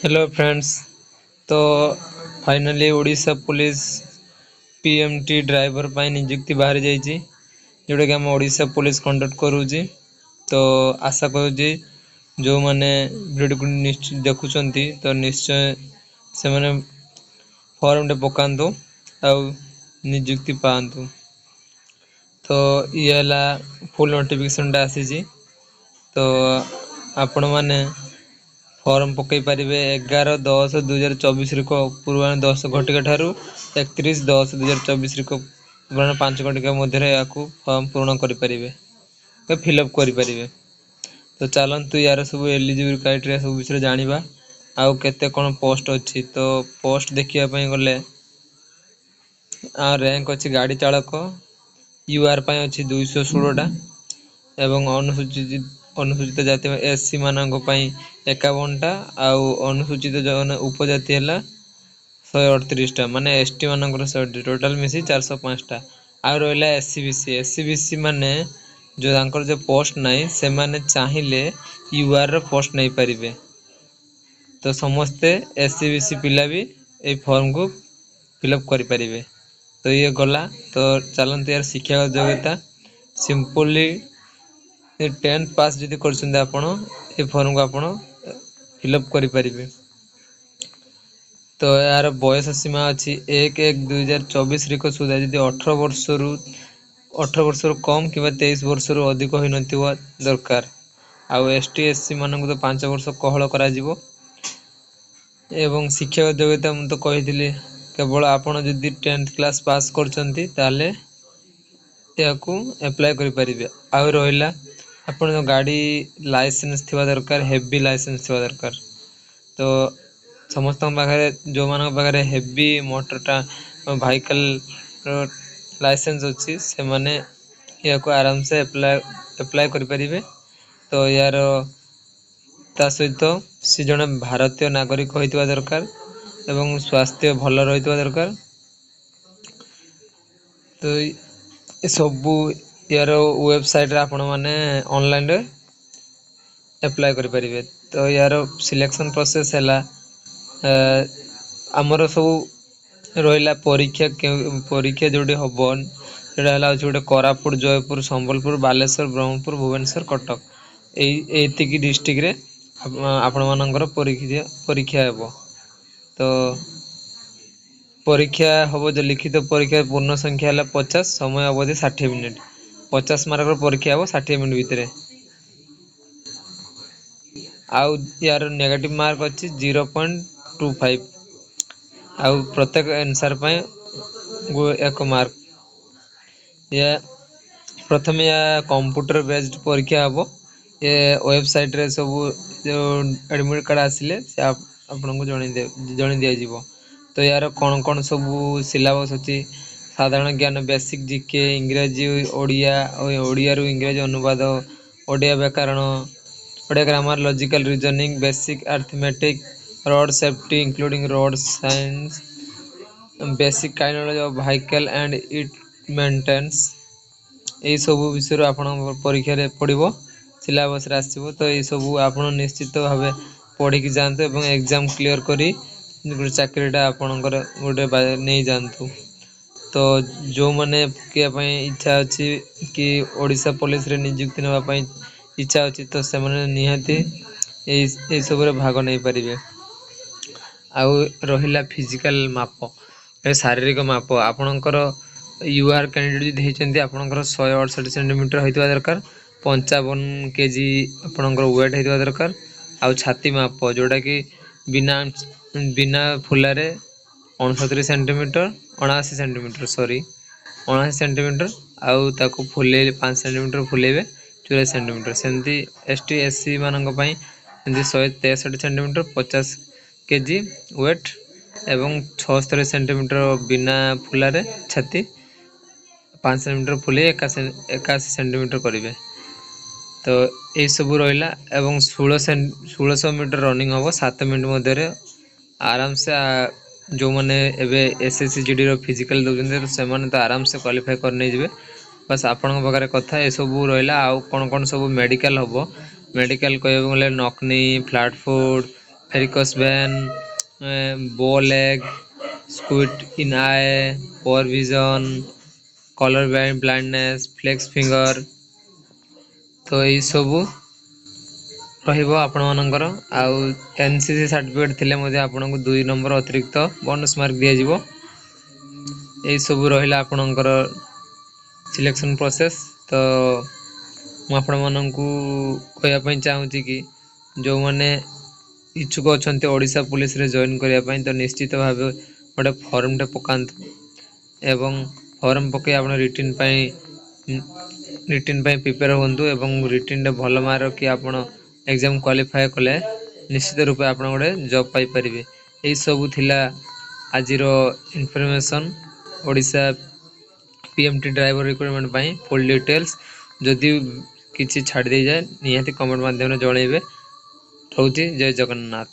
Hello friends, ତ finally Odisha police PMT driver ପାଇଁ ନିଯୁକ୍ତି ବାହାରି ଯାଇଛି, ଯେଉଁଟାକି ଆମ ଓଡ଼ିଶା ପୋଲିସ କଣ୍ଡକ୍ଟ କରୁଛି। ତ ଆଶା କରୁଛି ଯେଉଁମାନେ ଭିଡ଼ିଓକୁ ଦେଖୁଛନ୍ତି, ତ ନିଶ୍ଚୟ ସେମାନେ ଫର୍ମଟେ ପକାନ୍ତୁ ଆଉ ନିଯୁକ୍ତି ପାଆନ୍ତୁ। ତ ଇଏ ହେଲା ଫୁଲ୍ ନୋଟିଫିକେସନ୍ଟା ଆସିଛି। ତ ଆପଣମାନେ ଫର୍ମ ପକାଇ ପାରିବେ 11/10/2024 ପୂର୍ବାହ୍ନ 10 ଘଟିକା ଠାରୁ 31/10/2024 ପୂର୍ବାହ୍ନ 5 ଘଟିକା ମଧ୍ୟରେ ଏହାକୁ ଫର୍ମ ପୂରଣ କରିପାରିବେ ବା ଫିଲ୍ଅପ୍ କରିପାରିବେ। ତ ଚାଲନ୍ତୁ, ୟାର ସବୁ ଏଲିଜିବଲ୍ କ୍ରାଇଟେରିଆ ସବୁ ବିଷୟରେ ଜାଣିବା ଆଉ କେତେ କ'ଣ ପୋଷ୍ଟ ଅଛି। ତ ପୋଷ୍ଟ ଦେଖିବା ପାଇଁ ଗଲେ ର୍ୟାଙ୍କ ଅଛି, ଗାଡ଼ି ଚାଳକ ୟୁଆର୍ ପାଇଁ ଅଛି 216ଟା ଏବଂ ଅନୁସୂଚିତ ଜାତି ଏସ୍ ସି ମାନଙ୍କ ପାଇଁ 51ଟା ଆଉ ଅନୁସୂଚିତ ଉପଜାତି ହେଲା 138ଟା, ମାନେ ଏସ୍ ଟି ମାନଙ୍କର 138, ଟୋଟାଲ୍ ମିଶି 405ଟା। ଆଉ ରହିଲା S C B C. S C B C ମାନେ ଯେଉଁ ତାଙ୍କର ଯେଉଁ ପୋଷ୍ଟ ନାହିଁ, ସେମାନେ ଚାହିଁଲେ ୟୁଆର୍ର ପୋଷ୍ଟ ନେଇପାରିବେ। ତ ସମସ୍ତେ ଏସ୍ ସି ବି ସି ପିଲା ବି ଏଇ ଫର୍ମକୁ ଫିଲ୍ଅପ୍ କରିପାରିବେ। ତ ଇଏ ଗଲା। ତ ଚାଲନ୍ତୁ, ୟାର ଶିକ୍ଷାଗତ ଯୋଗ୍ୟତା ସିମ୍ପଲି 10th pass ଯଦି କରିଛନ୍ତି ଆପଣ, ଏ ଫର୍ମକୁ ଆପଣ ଫିଲ୍ଅପ୍ କରିପାରିବେ। ତ ଏହାର ବୟସ ସୀମା ଅଛି 1/1/2024 ରିକ ସୁଦ୍ଧା ଯଦି 18 ବର୍ଷରୁ କମ୍ କିମ୍ବା 23 ବର୍ଷରୁ ଅଧିକ ହୋଇନଥିବା ଦରକାର। ଆଉ ଏସ୍ ଟି, ଏସ୍ ସି ମାନଙ୍କୁ ତ 5 ବର୍ଷ କୋହଳ କରାଯିବ। ଏବଂ ଶିକ୍ଷାଗତ ଯୋଗ୍ୟତା ମୁଁ ତ କହିଥିଲି, କେବଳ ଆପଣ ଯଦି 10th class pass କରିଛନ୍ତି, ତାହେଲେ ଏହାକୁ ଆପ୍ଲାଏ କରିପାରିବେ। ଆଉ ରହିଲା, ଆପଣଙ୍କ ଗାଡ଼ି ଲାଇସେନ୍ସ ଥିବା ଦରକାର, ହେଭି ଲାଇସେନ୍ସ ଥିବା ଦରକାର। ତ ସମସ୍ତଙ୍କ ପାଖରେ, ଯେଉଁମାନଙ୍କ ପାଖରେ ହେଭି ମୋଟରଟା ଭେହିକଲ୍ର ଲାଇସେନ୍ସ ଅଛି, ସେମାନେ ଏହାକୁ ଆରାମସେ ଆପ୍ଲାଏ କରିପାରିବେ। ତ ୟାର ତା ସହିତ ସେ ଜଣେ ଭାରତୀୟ ନାଗରିକ ହୋଇଥିବା ଦରକାର ଏବଂ ସ୍ୱାସ୍ଥ୍ୟ ଭଲ ରହିଥିବା ଦରକାର। ତ ଏସବୁ ୟାର ୱେବସାଇଟ୍ରେ ଆପଣମାନେ ଅନଲାଇନ୍ରେ ଆପ୍ଲାଏ କରିପାରିବେ। ତ ୟାର ସିଲେକ୍ସନ୍ ପ୍ରୋସେସ୍ ହେଲା, ଆମର ସବୁ ରହିଲା ପରୀକ୍ଷା, କେଉଁ ପରୀକ୍ଷା ଯେଉଁଠି ହେବ, ସେଇଟା ହେଲା ହେଉଛି ଗୋଟେ କୋରାପୁଟ, ଜୟପୁର, ସମ୍ବଲପୁର, ବାଲେଶ୍ୱର, ବ୍ରହ୍ମପୁର, ଭୁବନେଶ୍ୱର, କଟକ, ଏଇ ଏତିକି ଡିଷ୍ଟ୍ରିକ୍ଟରେ ଆପଣମାନଙ୍କର ପରୀକ୍ଷା ହେବ। ତ ପରୀକ୍ଷା ହେବ ଯେ ଲିଖିତ ପରୀକ୍ଷା ପୂର୍ଣ୍ଣ ସଂଖ୍ୟା ହେଲା 50, ସମୟ ଅବଧି 60 ମିନିଟ୍। 50 ମାର୍କର ପରୀକ୍ଷା ହେବ 60 ମିନିଟ୍ ଭିତରେ। ଆଉ ୟାର ନେଗେଟିଭ୍ ମାର୍କ ଅଛି 0.25 ଆଉ ପ୍ରତ୍ୟେକ ଆନ୍ସର୍ ପାଇଁ 1 ମାର୍କ। ୟା ପ୍ରଥମେ ୟା କମ୍ପ୍ୟୁଟର ବେସ୍ଡ ପରୀକ୍ଷା ହେବ। ଏ ୱେବସାଇଟ୍ରେ ସବୁ ଯେଉଁ ଆଡ଼ମିଟ୍ କାର୍ଡ଼ ଆସିଲେ ସେ ଆପଣଙ୍କୁ ଜଣେଇ ଦିଆଯିବ। ତ ୟାର କ'ଣ କ'ଣ ସବୁ ସିଲାବସ୍ ଅଛି? ସାଧାରଣ ଜ୍ଞାନ, ବେସିକ୍ ଜିକେ, ଇଂରାଜୀ, ଓଡ଼ିଆ ଓ ଓଡ଼ିଆରୁ ଇଂରାଜୀ ଅନୁବାଦ, ଓଡ଼ିଆ ବ୍ୟାକରଣ, Odia grammar, logical reasoning, basic arithmetic, road safety including road signs, basic knowledge of vehicle and its maintenance, ଏଇସବୁ ବିଷୟରେ ଆପଣଙ୍କ ପରୀକ୍ଷାରେ ପଡ଼ିବ, ସିଲାବସ୍ରେ ଆସିବ। ତ ଏଇସବୁ ଆପଣ ନିଶ୍ଚିତ ଭାବେ ପଢ଼ିକି ଯାଆନ୍ତୁ ଏବଂ ଏକ୍ଜାମ୍ କ୍ଲିୟର୍ କରି ଗୋଟେ ଚାକିରିଟା ଆପଣଙ୍କର ଗୋଟେ ନେଇଯାଆନ୍ତୁ। ତ ଯେଉଁମାନେ ପକାଇବା ପାଇଁ ଇଚ୍ଛା ଅଛି କି ଓଡ଼ିଶା ପୋଲିସରେ ନିଯୁକ୍ତି ନେବା ପାଇଁ ଇଚ୍ଛା ଅଛି, ତ ସେମାନେ ନିହାତି ଏଇସବୁରେ ଭାଗ ନେଇପାରିବେ। ଆଉ ରହିଲା ଫିଜିକାଲ୍ ମାପ, ଏ ଶାରୀରିକ ମାପ। ଆପଣଙ୍କର you R candidate ଯଦି ହେଇଛନ୍ତି, ଆପଣଙ୍କର 168 ସେଣ୍ଟିମିଟର ହୋଇଥିବା ଦରକାର, 55 କେଜି ଆପଣଙ୍କର ୱେଟ୍ ହେଇଥିବା ଦରକାର। ଆଉ ଛାତି ମାପ ଯେଉଁଟାକି ବିନା ବିନା ଫୁଲାରେ 69 ସେଣ୍ଟିମିଟର, 79 ସେଣ୍ଟିମିଟର, ସରି, 79 ସେଣ୍ଟିମିଟର, ଆଉ ତାକୁ ଫୁଲେଇଲେ 5 ସେଣ୍ଟିମିଟର ଫୁଲେଇବେ, 84 ସେଣ୍ଟିମିଟର। ସେମିତି ଏସ୍ ଟି, ଏସ୍ ସି ମାନଙ୍କ ପାଇଁ ଏମିତି 163 ସେଣ୍ଟିମିଟର, 50 କେଜି ୱେଟ୍ ଏବଂ 76 ସେଣ୍ଟିମିଟର ବିନା ଫୁଲାରେ ଛାତି, 5 ସେଣ୍ଟିମିଟର ଫୁଲେଇ 81 ସେଣ୍ଟିମିଟର କରିବେ। ତ ଏଇସବୁ ରହିଲା। ଏବଂ 1600 ମିଟର ରନିଂ ହେବ 7 ମିନିଟ୍ ମଧ୍ୟରେ ଆରାମସେ। ଯେଉଁମାନେ ଏବେ ଏସ୍ ଏସ୍ ସି ଜିଡ଼ିର ଫିଜିକାଲ୍ ଦେଉଛନ୍ତି, ସେମାନେ ତ ଆରାମସେ କ୍ୱାଲିଫାଏ କରିନେଇଯିବେ। ବାସ୍, ଆପଣଙ୍କ ପାଖରେ କଥା ଏସବୁ ରହିଲା। ଆଉ କ'ଣ କ'ଣ ସବୁ ମେଡ଼ିକାଲ୍ ହେବ? ମେଡ଼ିକାଲ୍ କହିବାକୁ ଗଲେ ନକ୍ ନି, flat foot, Varicose vein, bow leg, squint in eye, poor vision, color blindness, flex finger। ତ ଏଇସବୁ ରହିବ ଆପଣମାନଙ୍କର। ଆଉ ଏନ୍ସିସି ସାର୍ଟିଫିକେଟ୍ ଥିଲେ ମଧ୍ୟ ଆପଣଙ୍କୁ 2 ନମ୍ବର ଅତିରିକ୍ତ ବୋନସ୍ ମାର୍କ ଦିଆଯିବ। ଏଇସବୁ ରହିଲା ଆପଣଙ୍କର ସିଲେକ୍ସନ୍ ପ୍ରୋସେସ୍। ତ ମୁଁ ଆପଣମାନଙ୍କୁ କହିବା ପାଇଁ ଚାହୁଁଛି କି ଯେଉଁମାନେ ଇଚ୍ଛୁକ ଅଛନ୍ତି ଓଡ଼ିଶା ପୋଲିସରେ ଜଏନ୍ କରିବା ପାଇଁ, ତ ନିଶ୍ଚିତ ଭାବେ ଗୋଟେ ଫର୍ମଟେ ପକାନ୍ତୁ ଏବଂ ଫର୍ମ ପକାଇ ଆପଣ ରିଟିନ୍ ପାଇଁ ପ୍ରିପେୟାର ହୁଅନ୍ତୁ ଏବଂ ରିଟିନ୍ରେ ଭଲ ମାର୍କ ରଖି ଆପଣ ଏକ୍ଜାମ୍ କ୍ୱାଲିଫାଏ କଲେ ନିଶ୍ଚିତ ରୂପେ ଆପଣ ଗୋଟେ ଜବ୍ ପାଇପାରିବେ। ଏଇସବୁ ଥିଲା ଆଜିର information Odisha PMT driver recruitment ପାଇଁ ଫୁଲ୍ ଡିଟେଲ୍ସ। ଯଦି କିଛି ଛାଡ଼ି ଦେଇଯାଏ, ନିହାତି କମେଣ୍ଟ ମାଧ୍ୟମରେ ଜଣାଇବେ। ରହୁଛି, ଜୟ ଜଗନ୍ନାଥ।